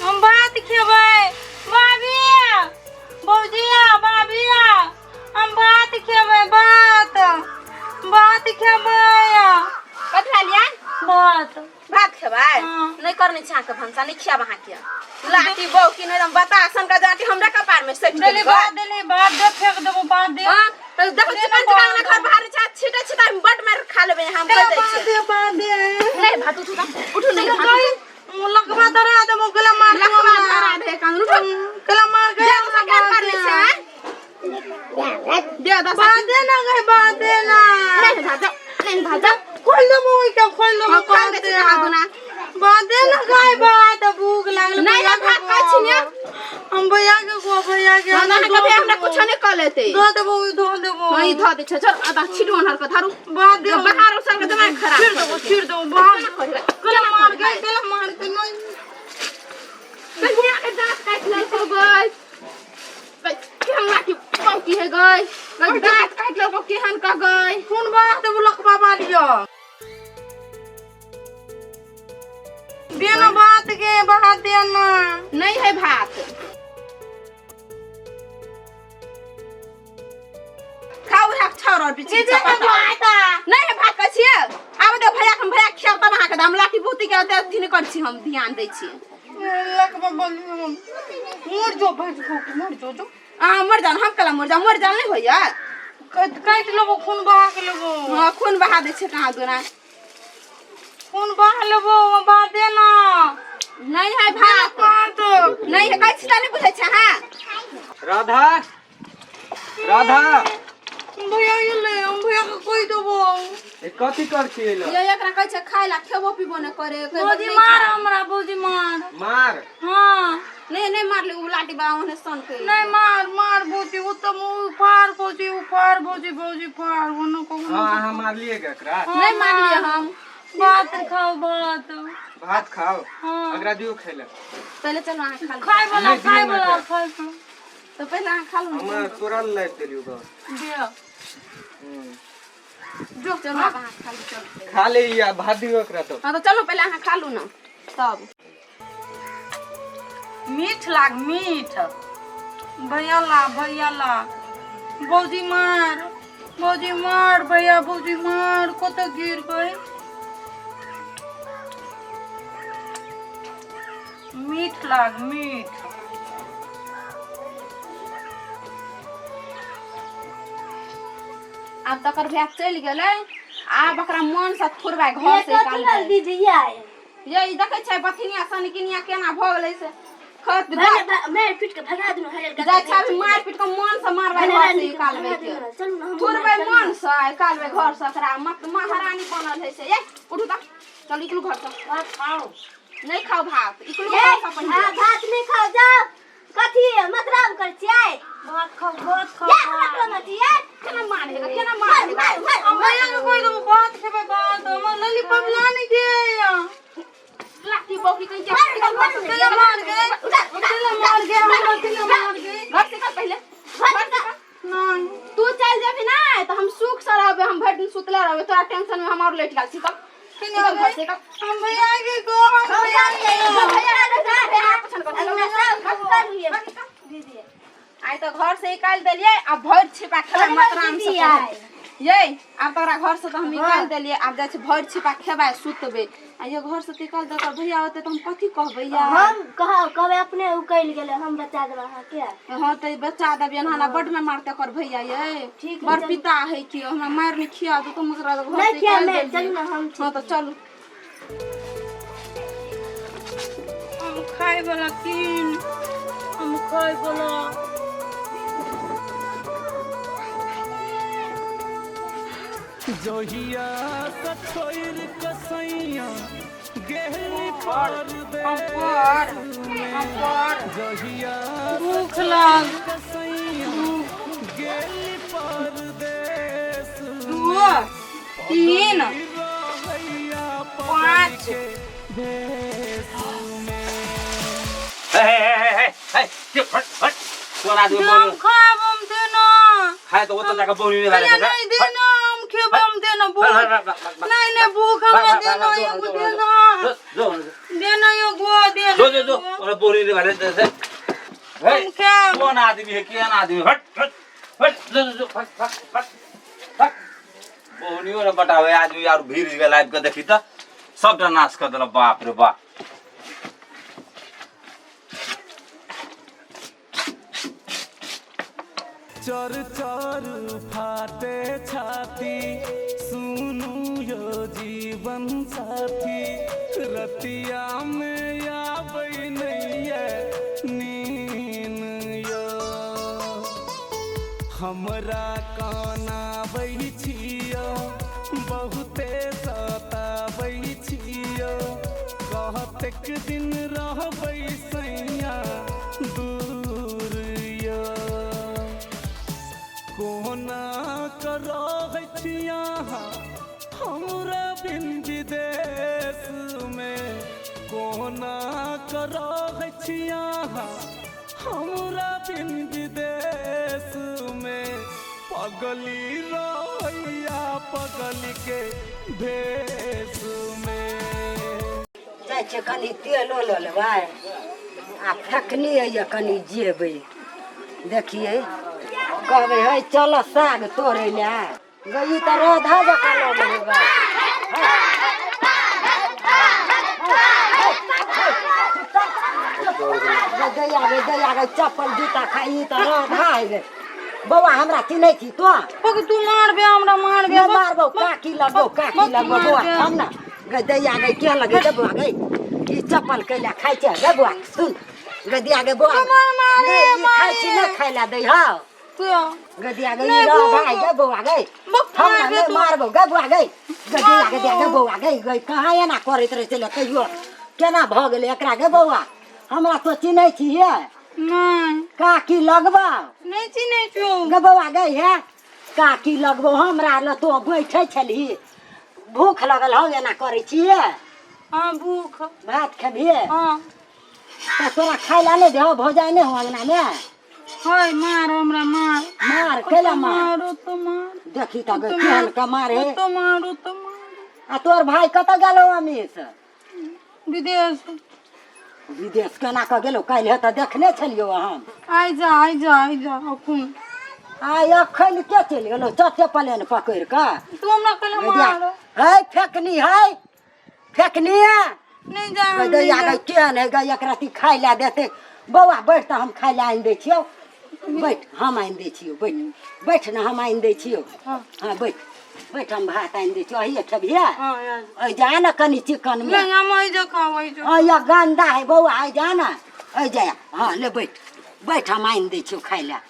हम भात खेबै भाभी, भौजी भाभी, हम भात खेबै, भात भात खेबै। कथी लिया? भात। भात खेबै? हाँ। नहि करने छी अहाँके भनसा, नहि खियाब अहाँके। लाठी बहू की नहि बता सन का जाती हमरा कपार में सटि देली गेल। भात, देली भात दे, फेंक देबो भात दे। हाँ, तऽ देखो चिकन चिकन ने घर बाहर छै, छीटे छिटा बड मार खा लेबै हम, कह दै भात छी। दे, भात दे। नहीं भात, उठू तऽ, उठू, नहीं भात। गई लकवा धरा देबो, गला मार देबो। लकवा धरा दे कान, उठू। गला मार दे गया। दसा केहन करने छै आँय? दे दसा। भात दे ना गई, भात दे ना। नहीं भात जाओ, नहीं भात जाओ। खोल देबो ओइ के, खोल देबो। हाँ, खोल दे छै कहाँ दुना। भात दे ना गाय, भात भूख लागल। नहीं, भैया नहीं, भात के खाइ छी ने। हम भैया के गो, भैया के। हम अहाँके भैया हमरा कुछो नहीं कह लेते। धो देबो, धो देबो। हाँ, ई धऽ दै छै, चल आधा छीट ओनहर के धरू। भात दे। बाहर उसल के दिमाग खराब छीड़ देबो, छीड़ देबो भात। गला मार गई, गला मार गई, नहीं। कन्या के दांत काटि लेलको गई, केहन लाठी पौकी है गई गई, दांत काटि लेलको केहन का गई। कोन बात देबो लकबा बालियो देना भात के, भात देना। नहीं है भात, खाउ है छाउर और पीछे दीदी ना भात। नहीं है भात कहै छियै, आब दे भैया के, हम भैया के खियाब तब अहाँके दाम। लाठी भूती के ओते अथी नहि करै छी, हम ध्यान दै छी। लकबा बालियो मर जो भाई, मर जो जो। अहाँ मर जाउ, हम कला मर जाउ? मर जाउ नहि होइया। काटि लेबो, खून बहा के लेबो। हाँ, खून बहा दै छै कहाँ दुना। खून बहा लेबो, भात देना। नहीं है भात। भात नहीं है कहै छी तऽ नहि बुझै छै अहाँ। राधा, राधा। भैया गेलै, हम भैया के कहि देबो। ए, कथी कर छी एला? ये एकरा कहै छै खाय ला, खेबो पीबो नहि करे। कहै भौजी नहि मार खाय। हमरा, भौजी मार। मार? हाँ। नहीं नहीं मारले, उ लाठी बा ओने सन के। नहीं, मार मार भौजी, उ तऽ मुँह फाड़ भौजी, उ फाड़ भौजी, भौजी फाड़ ओनो को। हाँ, अहाँ मारलिए एकरा? नहीं मारलिए हम। भात खाओ, भात। भात खाओ? हाँ। एकरा दियौ खाय ला। पहिले चलो अहाँ खा लू। खाय वाला। नहीं, दियौ खाय ना वाला। एकरा। खाय वाला। तो पहिले अहाँ खा लू ने। हमरा तोरा ला लाबि देलियौ ग। दे। हम्म। जो चलो आब अहाँ खा लू, चलो। खा ले आ भात दियौ एकरा तो। हाँ तो चलो, पहिले अहाँ खा लू ना तब। मीठ लाग, मीठ। भैया ला, भैया ला, भौजी मार, भौजी मार, भैया, भौजी मार। कतऽ गिर गई? मीठ लाग, मीठ। आब तकर भैया चलि गेलै, आब ओकरा मन से थोड़बा घर से निकालबै। दीदी आय। ये ई देखै छै बथिनिया सनकिनिया केना भऽ गेलै से खत मैं पीट के भगा देलहुँ हरियर। जाइ छै अभी मारि पीट के मन से मारबै, घर से निकालबै के। चलू ने हम। थोड़बै मन से निकालबै घर से ओकरा। मत महारानी बनल है से। ये उठू तऽ चल, निकलू घर से। भात खाओ। नहीं खाओ भात, निकलू घर से पहिले। भात नहीं खाओ, जाओ। कथी मतराम कर छियै? भात खाओ, भात खाओ। या हमरा कहना छियै? केना मारेगा, केना मारेगा? मार मार। हम भैया के कहि देबो, भात खेबै भात। हमर लॉलीपॉप लाने के। लाठी बौकी कहीं के। तेला मार गए, तेला मार गए हमरा, तेला मार गए। घर से निकल पहिले, घर से निकल। नहीं। तू चल जेबही ना तऽ हम सुख से रहबै, हम भरि दिन सुतले रहबै। तोरा टेंशन में हम और लेट गेल छी। तब निकल घर से, निकल। हम भैया के को, हम भैया के। दीदी। आइ तऽ घर से निकालि देलियै, आ भरि छिपा खेबै मतराम से। ये आब तोरा घर से तऽ हम निकालि देलियै, आब जाइ छी भरि छिपा खेबै, सुतबै। आ ये घर से निकालि देलकै, भैया होतै तऽ हम कथी कहबै यार? हम कहब, कहबै अपने उकैल गेलै, हम बचा देबै अहाँके। हाँ तऽ बचा देबै, एना ना बड में मारते कर भैया ये। ठीक। बड़ पिता है कि हमरा मारि नहि खिया दू तऽ ओकरा घर से नहीं खिया। निकालि मैं देलियै। चलू ना हम। हाँ तऽ चलू। हम खाय वाला कीन, हम खाय वाला। जहिया से छोड़ कसैया गेली परदेस हम पर, हम पर। जहिया भूख लाग। कसैया गेली परदेस 2, 3, रहैया 5। भेस में। हे हे हे हे हे हे, हट हट, तोरा आदमी हम बोल। खाब, हम देना। खाए तो ओतऽ जाके बोली नहीं। भैया नहीं देना, हम खेब, हम देना। भूख नहीं, नहीं भूख हमरा, देना एगो, देना, देना एगो, देना। जो, जो, जो। एगो। तोरा बोरी रे भरे दे हे। हम खाएब। कोन आदमी है, केहन आदमी? हट हट हट, जो जो जो, हट हट हट हट। बोनियो ने बटावे आदमी आर भीड़ गेल आबि के देखी तऽ सबटा नाश कऽ देलक। बाप रे बाप। चर चर फाटे छाती, सुनू यो जीवन साथी, रतिया में आबै नैये नीन यो। हमरा कानाबै छियो, बहुते सताबै छियो, कतेक दिन रहबै सैया दूर यो। कोना कर छी अहाँ हमरा बिन विदेश में, कोना कर छी अहाँ हमरा बिन विदेश में। पगली रैया पगली के भेष में। जाइ छियै कनि तेलो लऽ लेबै आ फेकनी होइए, कनि जेबै देखियै, कहबै है चल साग तोड़ै लए। गई ई तऽ रौदा जकाँ लगै है बा। दैया गे दैया गे, चप्पल जूता खाइ, ई तऽ रौदा है गे। बौआ हमरा चिन्है छी तो? पग तू मारबे हमरा, मारबे। नहि मारबौ, काकी लगबौ, काकी लगबौ। बौआ हम ना गै दैया गै, के लगे गे बौआ? गै ई चप्पल कैला खाइ छै गे बौआ? सुन गै दिया गे बौआ, मारे, ई खाइ छी, नहि खाइ ला दै हौ। क्यों? गै दिया गै, ई नहि, रह बौआ। भाइ गे बौआ गै, बक हम ना मारबे नहि तू। मारबौ गे बौआ गै। गै दिया गे, दिया गे बौआ गै, गै कहाँ एना करैत रहै छलै कहियो, केना भऽ गेलै एकरा गे बौआ? हमरा तो चिन्है छियै? नहि। काकी लगबौ? नहि चिन्है छियौ। गे बौआ गै, हे काकी लगबौ हमरा लग तो बैठै छलही, भूख लगल हौ, एना करै छियै? हाँ, भूख। भात खेबिहे? हाँ। तऽ तोरा खाय ला नहि देहो? भौजाइ नहि हौ अंगनामे? हाय, मार हमरा, मार। मार कैला मार? मारो तो मार। देखी तऽ गे केहन के मार हे। तो मारो तो मार। आ तोर भाय कतऽ गेलौ अमीश? विदेश। विदेश केना कऽ गेलौ? काल्हि तऽ देखने छलियौ हम। आइ जा, आइ जा, आइ जा अखुन। आइ अखन के चलि गेलौ चचे प्लेन पकड़ि कऽ? तू हमरा कैला मार? है फेकनी, है फेकनी। नहीं जा, हम गै नहीं दैया जा। गै केहन है गै, एकरा ती खाय लए देतै? बौआ बैठ तऽ हम खाय लए आनि दै छियौ, बैठ, हम आनि दै छियौ, बैठ, बैठ ने, हम आनि दै छियौ। हाँ। हाँ, बैठ बैठ, हम भात आनि दै छियौ, अहिए खेबिहे। हाँ यार। अइ जा ने कनि चिकन में। नहीं, हम अइ जा खाओ, अइ जा। अइ गंदा है बौआ, अइ जा ने, अइ जा। हाँ ले बैठ, बैठ, हम आनि दै छियौ खाय लए।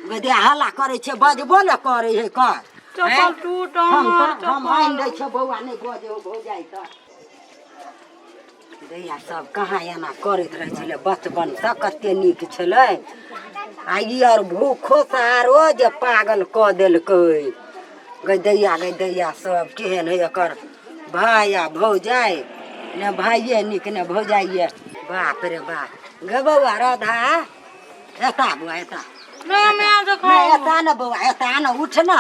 गै दे हल्ला करै छै, बजबो ने करै है कर। चप्पल टूट हम हमर। तऽ हम आनि दै चप्पल छियौ बौआ, नहि बजै हो भौजाइ तऽ। दैया सब कहाँ एना करैत रहै छलै बचपनसँ, कते नीक छलै, आ ई आर भूखो से आरो जे पागल कऽ देलकै। गै दैया, गै दैया सब केहन है एकर भाय आ भौजाइ? ने भाइये नीक ने भौजाइये। बाप रे बाप। गै बौआ राधा, एता बौआ, एता। नहीं, हम यहाँ से नहि खाओ। एता ने बौआ, एता ने, उठ ने।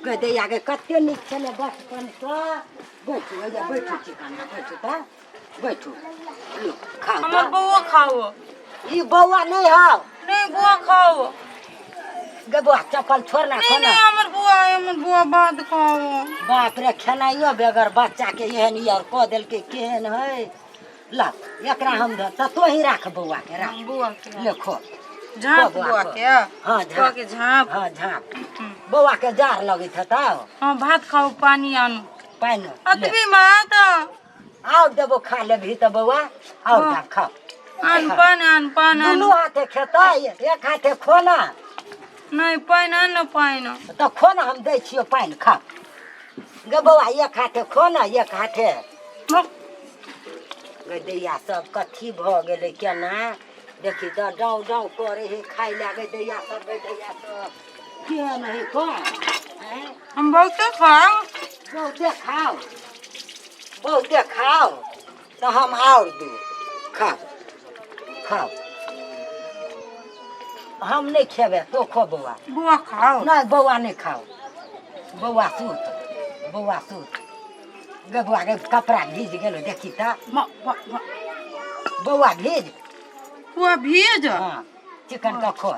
गै दैया गै, कते नीक छलै बचपनसँ। बैठू, एजा बैठू, चिकन बैठू तऽ बैठू, लियौ खाउ। हमर तऽ बौआ खाओ। ई बौआ नहि हौ। नहीं, बौआ खाओ। गे बौआ, चप्पल छोड़ ना। नहीं। खो ना। नहीं, हमर बौआ है, हमर बौआ भात खाओ। बाप रे, खेनाइयो बेगर बच्चा के एहन ई आर कऽ देलकै, केहन है? ला एकरा हम धर तऽ तोही राख, बौआ के राख। बौआ के ले खो। झाँप। बौआ बौआ खो। के। हाँ। बौआ झाँप के झाँप। हाँ झाँप। बौआ के जार लगैत हेतौ। हाँ, भात खाओ, पानी आनू। पानि ले। अतबी भात। आउ देबो, खा लेबही तऽ बौआ, आउ हाँ। जा खाओ। आन पानि, आन पानि, आन। दुनू हाथे खेतै? एक हाथे खो ना। नहीं, पानि आन ने, पानि। तऽ खो ना, हम दै छियौ पानि, खा गे बौआ, एक हाथे खो ना, एक हाथे। गे दैया सब कथी भऽ गेलै केना? देखी तऽ डाँव डाँव करै है खाय लए। गे दैया सब, गे दैया सब केहन है कह? आँय? हम बहुते खाओ। बहुते खाओ, बहुते खाओ तऽ हम आओर दू खाओ, खाओ। हम नहि खेबै, तो खो बौआ। बौआ खाओ। नहि बौआ, नहि खाओ बौआ, सुत बौआ, सुत। गे बौआ गे, कपड़ा भीज गेलो, देखी तऽ। म- म- म- बौआ भीज पुआ भेज। हाँ, चिकन का खो।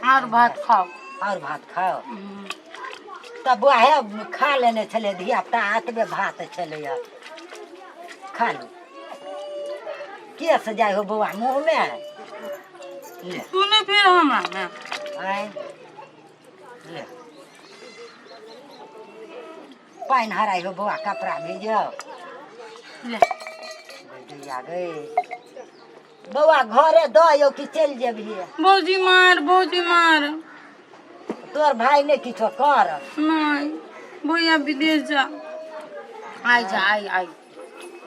आर भात खाओ। और भात खाओ। तब बुआ हे खा लेने छलै धिया पुता, एतबे भात छलैया, खा लू। के से जाइ हो बौआ मुँह में? ले। तू नहीं फिर हमरा में। आय ले, पानि हराइ हो बौआ, कपड़ा भीजो। ले। गैया गई बौआ, घरे दऽ यौ कि चलि जेबही? भौजी मार, भौजी मार। तोर भाई नहि किछो कर? नहीं, भैया विदेश जा, आई जा, आई आई।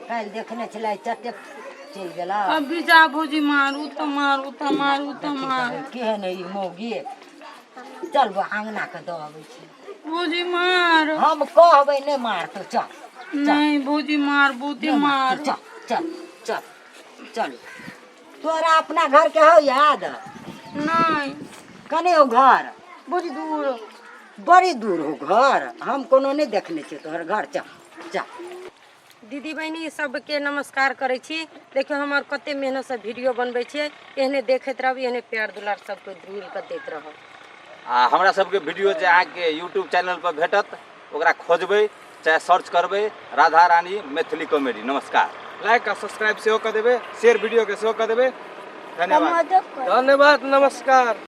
काल्हि देखने छलै, चटे चलि गेला। अभी जा भौजी मार, उ तो मार, उ तो मार, उ तो मार। केहन है ई मौगी। चल बौआ, अङ्गना के दऽ अबै छी। भौजी मार। हम कहबै नहि मारतौ, चल। नहीं भौजी मार, बहुते नहि मार। मारतौ, चल चल चल चल। तोरा अपना घर के हौ याद? नहीं। कने हो घर? बड़ी दूर। बड़ी दूर हो घर? हम कोनो नहि देखने छियै तोहर घर। चल चल। दीदी बहिनी सबके नमस्कार करै छी। देखियौ, हमर कते मेहनतसँ वीडियो बनबै छियै। एहने देखैत रहब, एहने प्यार दुलार सबके मिल कऽ दैत रहब। आ हमरा सबके वीडियो जे अहाँके यूट्यूब चैनल पर भेटत, ओकरा खोजबै चाहे सर्च करबै राधा रानी मैथिली कॉमेडी। नमस्कार। लाइक आ सब्सक्राइब सेहो कऽ देबै, शेयर वीडियोके सेहो कऽ देबै। धन्यवाद। मदद कर। धन्यवाद, नमस्कार।